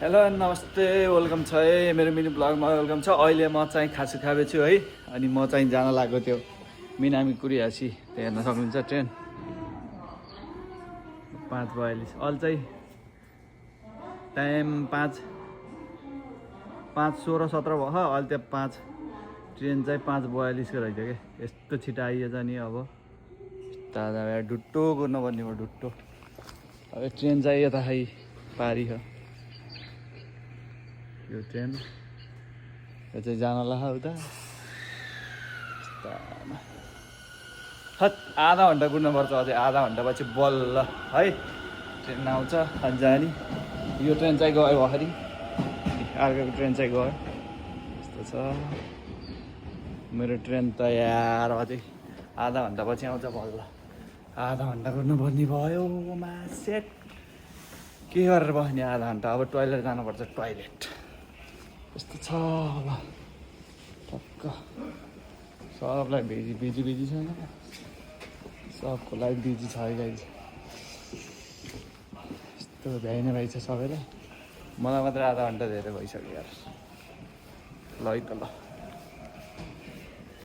Hello नमस्ते welcome छ है मेरो मिनी ब्लगमा वेलकम छ। अहिले म चाहिँ खासु खाबेछु है। अनि म चाहिँ जान लागेको त्यो मिनामी कुरियासी त्यहाँ हेर्न सक्नुहुन्छ ट्रेन 5:42 अहिले चाहिँ टाइम 5:16-17 भयो। अहिले त्यहाँ 5 ट्रेन चाहिँ 5:42 को रहेछ क्या। यस्तो छिटो आइएछ नि अब ताजा ढुट्टो कुर्नुपर्ने भयो ढुट्टो। अब ट्रेन चाहिँ यता खै पारी हो यो ट्रेन। यो चाहिँ जानला उता हत आधा घन्टा कुर्नुपर्छ अझै आधा घन्टा पछि बल्ल है ट्रेन आउँछ। अनि जाने यो ट्रेन चाहिँ गयो भर्खरि अर्को ट्रेन चाहिँ गयो। यस्तो छ मेरो ट्रेन त यार अझै आधा घन्टा पछि आउँछ बल्ल। आधा घन्टा कुर्नुपर्ने भयो मासेट के गरेर बस्ने आधा घन्टा। अब टोइलेट जानुपर्छ टोइलेट यस्तो छ ल टक्क सबलाई बिजी छैन सबको लाइफ बिजी छ है गाइज। यस्तो भ्याइ नै भइछ सबैलाई। मलाई मात्रै आधा घन्टा धेरै भइसक्यो यार। ल है त ल।